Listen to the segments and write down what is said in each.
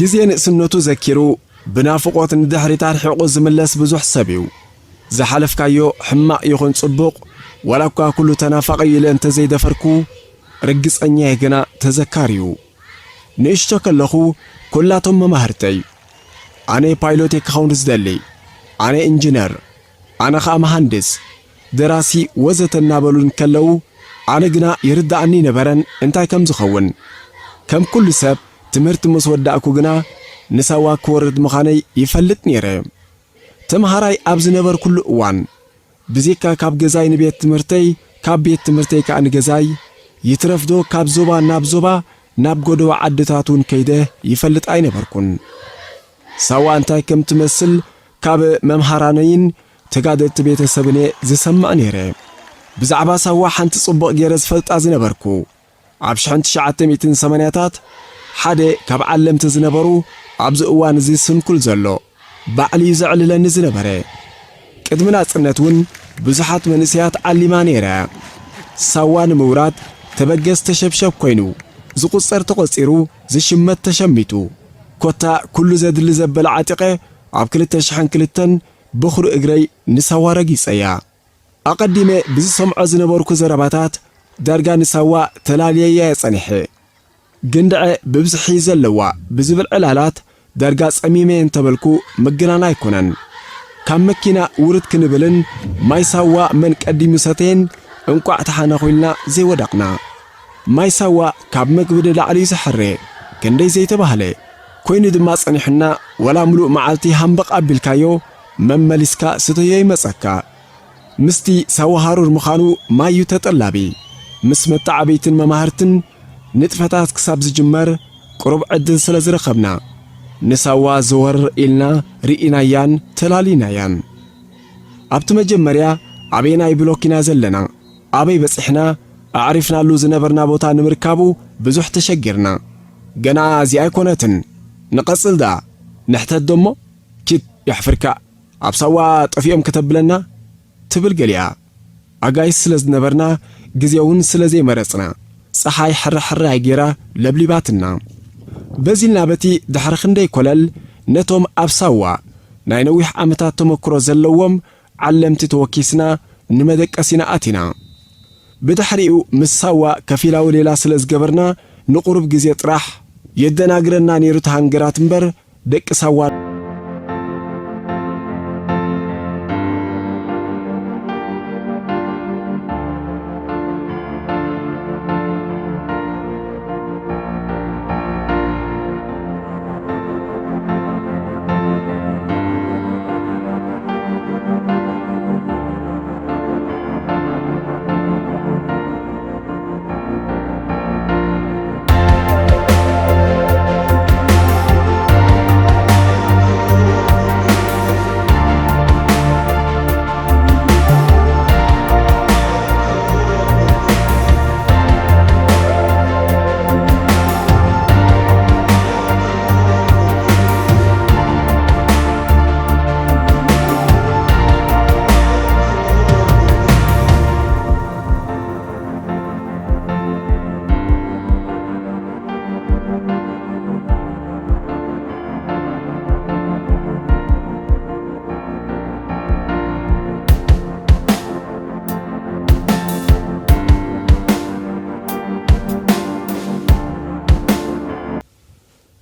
ግዜ ንእስነቱ ዘኪሩ ብናፍቖት ንድሕሪት ኣርሒቑ ዝምለስ ብዙሕ ሰብ እዩ። ዝሓለፍካዮ ሕማቕ ይኹን ጽቡቕ፣ ዋላ እኳ ኩሉ ተናፋቒ ኢለ እንተዘይደፈርኩ፣ ርግጸኛየ ግና ተዘካሪዩ። ንእሽቶ ከለኹ ኩላቶም መማህርተይ፣ ኣነ ፓይሎት እየ ክኸውን ዝደሊ፣ ኣነ ኢንጂነር፣ ኣነ ኸኣ መሃንድስ፣ ደራሲ ወዘተ እናበሉ እንከለዉ፣ ኣነ ግና ይርድኣኒ ኣይነበረን እንታይ ከም ዝኸውን። ከም ኩሉ ሰብ ትምህርቲ ምስ ወዳእኩ ግና ንሳዋ ክወርድ ምዃነይ ይፈልጥ ነይረ። ተምሃራይ ኣብ ዝነበርኩሉ እዋን፣ ብዜካ ካብ ገዛይ ንቤት ትምህርተይ፣ ካብ ቤት ትምህርተይ ከኣ ንገዛይ፣ ይትረፍዶ ካብ ዞባ ናብ ዞባ፣ ናብ ጎደቦ ዓድታት እውን ከይደ ይፈልጥ ኣይነበርኩን። ሳዋ እንታይ ከም ትመስል ካብ መምሃራነይን ተጋደልቲ ቤተሰብን እየ ዝሰምዕ ነይረ። ብዛዕባ ሳዋ ሓንቲ ጽቡቕ ገይረ ዝፈልጣ ዝነበርኩ፣ ኣብ ሽሕን ትሽዓተ ሚእትን ሰማንያታት ሓደ ካብ ዓለምቲ ዝነበሩ፣ ኣብዚ እዋን እዚ ስንኩል ዘሎ፣ ባዕሉ እዩ ዘዕልለኒ ዝነበረ። ቅድሚ ናጽነት እውን ብዙሓት መንእሰያት ዓሊማ ነይራ። ሳዋ ንምውራድ ተበገስ ተሸብሸብ ኮይኑ፣ ዝቑጸር ተቖጺሩ፣ ዝሽመት ተሸሚቱ። ኮታ ኩሉ ዘድሊ ዘበለ ዓጢቐ፣ ኣብ ክልተ ሽሕን ክልተን ብኹሪ እግረይ ንሳዋ ረጊጸያ። ኣቐዲመ ብዝሰምዖ ዝነበርኩ ዘረባታት ዳርጋ ንሳዋ ተላልየያ እየ ጸኒሐ። ግንድዐ ብብዝሒ ዘለዋ ብዝብል ዕላላት ዳርጋ ጸሚመ እንተበልኩ ምግናን ኣይኮነን። ካብ መኪና ውርድ ክንብልን ማይ ሳዋ መን ቀዲሙ ሰተየን እንቋዕ ተሓነኹ ኢልና ዘይወደቕና። ማይ ሳዋ ካብ መግቢ ንላዕሊ እዩ ዝሕረ። ክንደይ ዘይተባህለ። ኮይኑ ድማ ጸኒሑና፣ ወላ ምሉእ መዓልቲ ሃምበቕ ኣቢልካዮ መመሊስካ ስተዮ ይመጸካ። ምስቲ ሳዋ ሃሩር ምዃኑ ማይ እዩ ተጠላቢ። ምስ መተዓብይትን መማህርትን ንጥፈታት ክሳብ ዝጅመር ቁሩብ ዕድል ስለ ዝረኸብና፣ ንሳዋ ዘወር ኢልና ርኢናያን ተላሊናያን። ኣብቲ መጀመርያ ኣበየናይ ብሎክ ኢና ዘለና፣ ኣበይ በጺሕና፣ ኣዕሪፍናሉ ዝነበርና ቦታ ንምርካቡ ብዙሕ ተሸጊርና። ገና እዚኣ ኣይኮነትን። ንቐጽል ደኣ። ንሕተት ዶ እሞ? ኪድ፣ የሕፍርካ። ኣብ ሳዋ ጠፊኦም ከተብለና? ትብል ገሊኣ። ኣጋይሽ ስለ ዝነበርና፣ ግዜ እውን ስለ ዘይመረጽና፣ ጸሓይ ሕርሕራይ ገይራ ለብሊባትና። በዚ ኢልና በቲ ድሕሪ ክንደይ ኮለል፣ ነቶም ኣብ ሳዋ ናይ ነዊሕ ዓመታት ተመክሮ ዘለዎም ዓለምቲ ተወኪስና ንመደቀሲና ኣቲና። ብድሕሪኡ ምስ ሳዋ ከፊላዊ ሌላ ስለ ዝገበርና፣ ንቁሩብ ግዜ ጥራሕ የደናግረና ነይሩ እቲ ሃንገራት እምበር፣ ደቂ ሳዋ።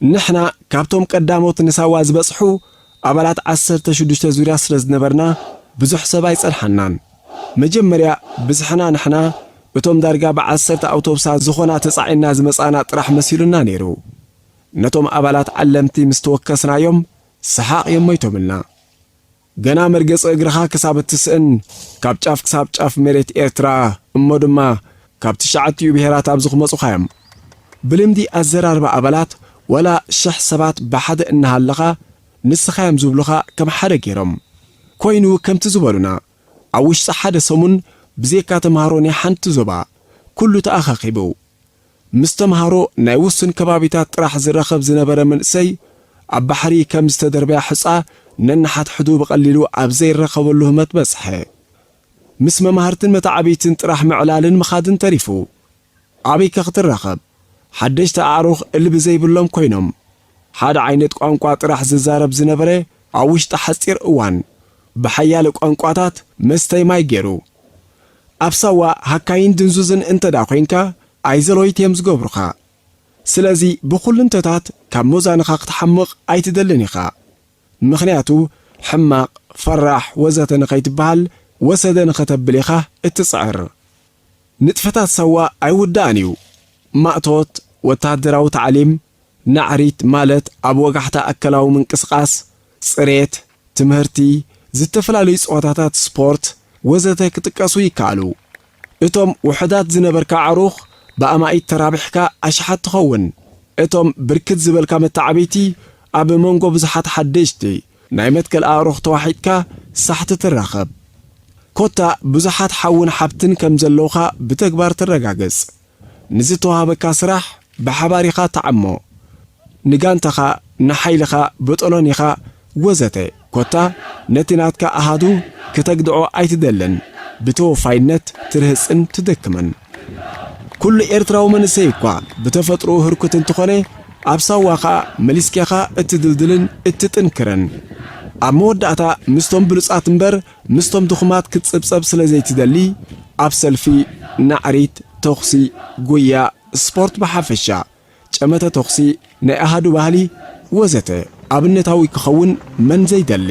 ንሕና ካብቶም ቀዳሞት ንሳዋ ዝበጽሑ ኣባላት ዓሰርተ ሽዱሽተ ዙርያ ስለ ዝነበርና፣ ብዙሕ ሰብ ኣይጸንሓናን። መጀመርያ ብዝሕና ንሕና፣ እቶም ዳርጋ ብዓሰርተ ኣውቶቡሳት ዝኾና ተጻዒና ዝመጻና ጥራሕ መሲሉና ነይሩ። ነቶም ኣባላት ዓለምቲ ምስ ተወከስናዮም፣ ሰሓቕ እዮም ሞይቶምልና። ገና መርገጺ እግርኻ ክሳብ እትስእን፣ ካብ ጫፍ ክሳብ ጫፍ መሬት ኤርትራ፣ እሞ ድማ ካብ ትሽዓቲኡ ብሄራት ኣብዚ ክመጹኻ እዮም። ብልምዲ ኣዘራርባ ኣባላት፣ ዋላ ሽሕ ሰባት ብሓደ እናሃለኻ፣ ንስኻ እዮም ዝብሉኻ ከም ሓደ ገይሮም። ኮይኑ ከምቲ ዝበሉና፣ ኣብ ውሽጢ ሓደ ሰሙን ብዘይካ ተምሃሮ ናይ ሓንቲ ዞባ፣ ኩሉ ተኣኻኺቡ። ምስ ተምሃሮ ናይ ውሱን ከባቢታት ጥራሕ ዝረኸብ ዝነበረ መንእሰይ፣ ኣብ ባሕሪ ከም ዝተደርበያ ሕጻ ነንሓድሕዱ ብቐሊሉ ኣብ ዘይረኸበሉ ህመት በጽሐ። ምስ መማህርትን መተዓብይትን ጥራሕ ምዕላልን ምኻድን ተሪፉ። ኣበይከ ክትራኸብ? ሓደሽቲ ኣዕሩኽ እልቢ ዘይብሎም ኮይኖም። ሓደ ዓይነት ቋንቋ ጥራሕ ዝዛረብ ዝነበረ፣ ኣብ ውሽጢ ሓጺር እዋን ብሓያለ ቋንቋታት መስተይ ማይ ገይሩ። ኣብ ሳዋ ሃካይን ድንዙዝን እንተ ደኣ ኮይንካ፣ ኣይዘለዊት እዮም ዝገብሩኻ። ስለዚ ብኹሉ እንተታት ካብ ሞዛንኻ ክትሓምቕ ኣይትደልን ኢኻ። ምኽንያቱ ሕማቕ፣ ፈራሕ ወዘተ ንኸይትበሃል ወሰደ ንኸተብል ኢኻ እትጽዕር። ንጥፈታት ሳዋ ኣይውዳእን እዩ። ማእቶት፣ ወተሃደራዊ ታዕሊም፣ ናዕሪት ማለት ኣብ ወጋሕታ ኣካላዊ ምንቅስቓስ፣ ጽሬት፣ ትምህርቲ፣ ዝተፈላለዩ ጸዋታታት ስፖርት ወዘተ ክጥቀሱ ይከኣሉ። እቶም ውሑዳት ዝነበርካ ኣዕሩኽ ብኣማኢት ተራቢሕካ ኣሽሓት ትኸውን። እቶም ብርክት ዝበልካ መተዓብይቲ ኣብ መንጎ ብዙሓት ሓደሽቲ ናይ መትከል ኣዕሩኽ ተዋሒጥካ ሳሕቲ ትራኸብ። ኮታ ብዙሓት ሓውን ሓብትን ከም ዘለውኻ ብተግባር ትረጋገጽ። ንዝተዋህበካ ስራሕ ብሓባር ኢኻ ትዓሞ። ንጋንታኻ፣ ንሓይልኻ፣ በጦሎኒኻ ወዘተ ኮታ ነቲ ናትካ ኣሃዱ ክተግድዖ ኣይትደልን። ብተወፋይነት ትርህጽን ትደክምን። ኩሉ ኤርትራዊ መንእሰይ እኳ ብተፈጥሮኡ ህርኩት እንተኾነ፣ ኣብ ሳዋ ኸኣ መሊስኪኻ እትድልድልን እትጥንክርን። ኣብ መወዳእታ ምስቶም ብሉጻት እምበር ምስቶም ድኹማት ክትጽብጸብ ስለ ዘይትደሊ፣ ኣብ ሰልፊ፣ ናዕሪት፣ ተኹሲ፣ ጉያ፣ ስፖርት ብሓፈሻ፣ ጨመተ ተኹሲ፣ ናይ ኣሃዱ ባህሊ ወዘተ ኣብነታዊ ክኸውን መን ዘይደሊ?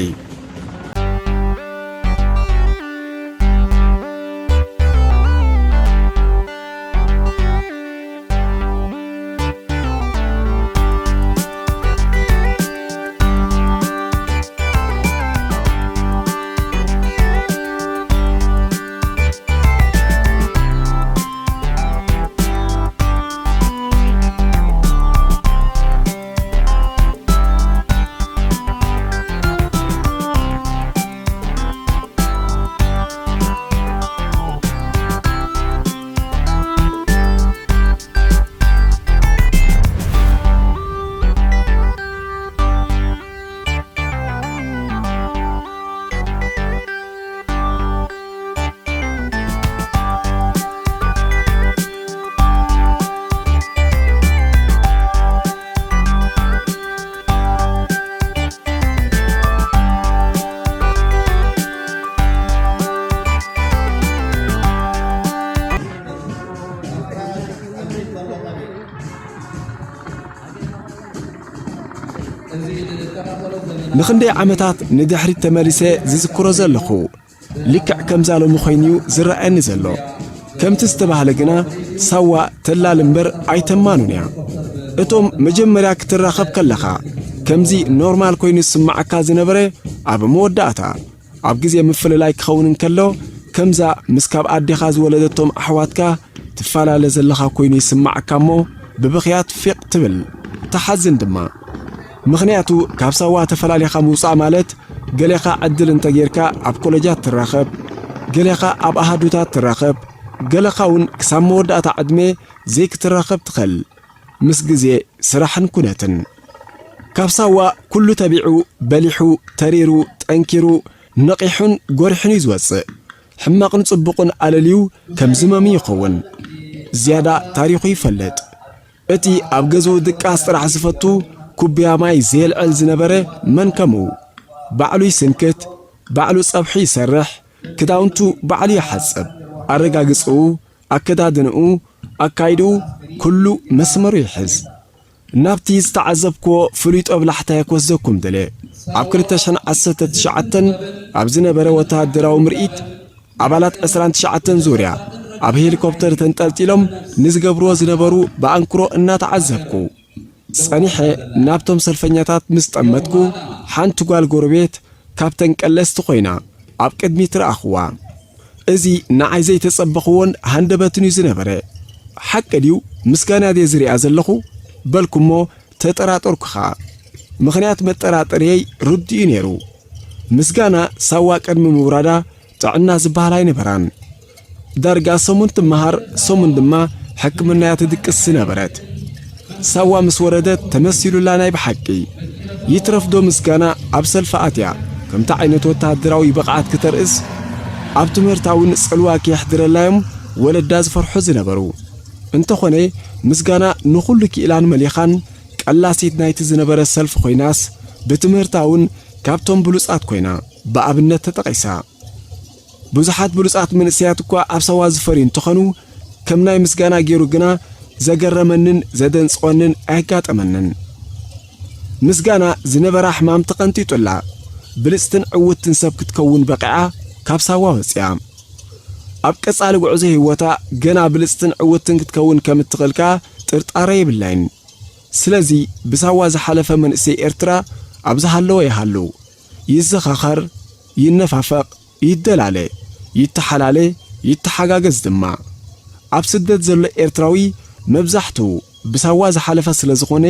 ንኽንደይ ዓመታት ንድሕሪት ተመሊሰ ዝዝክሮ ዘለኹ፣ ልክዕ ከምዛ ሎሚ ኮይኑ'ዩ ዝረኣየኒ ዘሎ። ከምቲ ዝተባህለ ግና፣ ሳዋ ተላሊ እምበር ኣይተማኑን እያ። እቶም መጀመርያ ክትራኸብ ከለኻ፣ ከምዚ ኖርማል ኮይኑ ዝስምዓካ ዝነበረ፣ ኣብ መወዳእታ፣ ኣብ ግዜ ምፍልላይ ክኸውን እንከሎ፣ ከምዛ ምስ ካብ ኣዴኻ ዝወለደቶም ኣሕዋትካ ትፈላለ ዘለኻ ኮይኑ ይስምዓካ እሞ፣ ብብኽያት ፊቕ ትብል። ትሓዝን ድማ። ምኽንያቱ፣ ካብ ሳዋ ተፈላሊኻ ምውጻእ ማለት፣ ገሌኻ ዕድል እንተጌርካ ኣብ ኮለጃት ትራኸብ፣ ገሌኻ ኣብ ኣሃዱታት ትራኸብ፣ ገለኻ እውን ክሳብ መወዳእታ ዕድመ ዘይክትራኸብ ትኸል። ምስ ግዜ፣ ስራሕን ኩነትን። ካብ ሳዋ ኩሉ ተቢዑ፣ በሊሑ፣ ተሪሩ፣ ጠንኪሩ፣ ነቒሑን ጎሪሑን እዩ ዝወጽእ። ሕማቕን ጽቡቕን ኣለልዩ ከም ዝመም ይኸውን። ዝያዳ ታሪኹ ይፈልጥ። እቲ ኣብ ገዝኡ ድቃስ ጥራሕ ዝፈቱ ኩብያ ማይ ዘየልዕል ዝነበረ መን ከምኡ። ባዕሉ ይስንክት፣ ባዕሉ ጸብሑ ይሰርሕ፣ ክዳውንቱ ባዕሉ ይሓጽብ። ኣረጋግጽኡ፣ ኣከዳድንኡ፣ ኣካይድኡ፣ ኩሉ መስመሩ ይሕዝ። ናብቲ ዝተዓዘብክዎ ፍሉይ ጦብላሕታ'የ ክወስደኩም ደልየ። ኣብ ክልተ ሽሕን ዓሰርተ ትሽዓተን ኣብ ዝነበረ ወተሃደራዊ ምርኢት፣ ኣባላት ዕስራን ትሽዓተን ዙርያ ኣብ ሄሊኮፕተር ተንጠልጢሎም ንዝገብርዎ ዝነበሩ ብኣንክሮ እናተዓዘብኩ፣ ጸኒሐ ናብቶም ሰልፈኛታት ምስ ጠመትኩ፣ ሓንቲ ጓል ጎረቤት ካብተን ቀለስቲ ኮይና ኣብ ቅድሚት ረኣኽዋ። እዚ ንዓይ ዘይተጸበኽዎን ሃንደበትን እዩ ዝነበረ። ሓቂ ድዩ? ምስጋና ድየ ዝሪኣ ዘለኹ? በልኩ እሞ ተጠራጠርኩ ኸኣ። ምኽንያት መጠራጠርየይ ርዱእ እዩ ነይሩ። ምስጋና ሳዋ ቅድሚ ምውራዳ ጥዕና ዝበሃል ኣይነበራን። ዳርጋ ሰሙን ትመሃር፣ ሰሙን ድማ ሕክምና'ያ ትድቅስ ዝነበረት። ሳዋ ምስ ወረደት ተመሲሉላ ናይ ብሓቂ። ይትረፍዶ ምስጋና ኣብ ሰልፊ ኣትያ ከምቲ ዓይነት ወተሃደራዊ ብቕዓት ክተርእስ፣ ኣብ ትምህርታ እውን ጽልዋ ከየሕድረላ'ዮም ወለዳ ዝፈርሑ ዝነበሩ። እንተኾነ፣ ምስጋና ንኹሉ ክኢላን መሊኻን ቀላሲት ናይቲ ዝነበረ ሰልፊ ኮይናስ፣ ብትምህርታ እውን ካብቶም ብሉጻት ኮይና ብኣብነት ተጠቒሳ። ብዙሓት ብሉጻት መንእሰያት እኳ ኣብ ሳዋ ዝፈርዩ እንተኾኑ፣ ከም ናይ ምስጋና ገይሩ ግና ዘገረመንን ዘደንጽወንን ኣየጋጠመንን። ምስጋና ዝነበራ ሕማም ተቐንጢጡላ፣ ብልጽትን ዕውትን ሰብ ክትከውን በቒዓ ካብ ሳዋ ወጺኣ። ኣብ ቀጻሊ ጉዕዞ ህይወታ ገና ብልጽትን ዕውትን ክትከውን ከም እትኽእል ከኣ ጥርጣረ የብላይን። ስለዚ ብሳዋ ዝሓለፈ መንእሰይ ኤርትራ ኣብ ዝሃለወ ይሃሉ፣ ይዘኻኸር፣ ይነፋፈቕ፣ ይደላለ፣ ይተሓላለ፣ ይተሓጋገዝ ድማ። ኣብ ስደት ዘሎ ኤርትራዊ መብዛሕትኡ ብሳዋ ዝሓለፈ ስለ ዝኾነ፣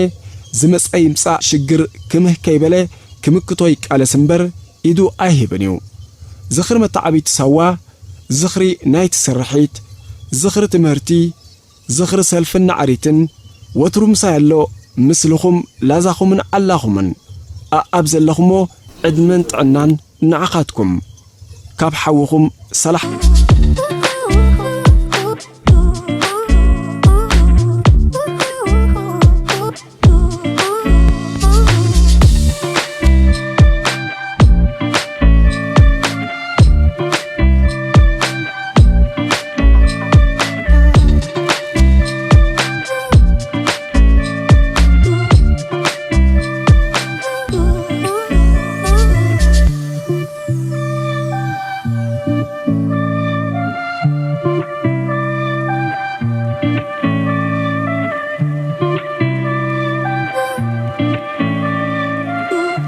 ዝመጸ ይምጻእ ሽግር ክምህ ከይበለ ክምክቶ ይቃለስ እምበር ኢዱ ኣይህብን እዩ። ዝኽሪ መተዓብይቲ ሳዋ፣ ዝኽሪ ናይቲ ስርሒት፣ ዝኽሪ ትምህርቲ፣ ዝኽሪ ሰልፍን ናዕሪትን፣ ወትሩ ምሳይ ኣሎ፣ ምስልኹም ላዛኹምን ዓላኹምን። ኣኣብ ዘለኹሞ ዕድመን ጥዕናን ንዓኻትኩም። ካብ ሓውኹም ሰላሕ።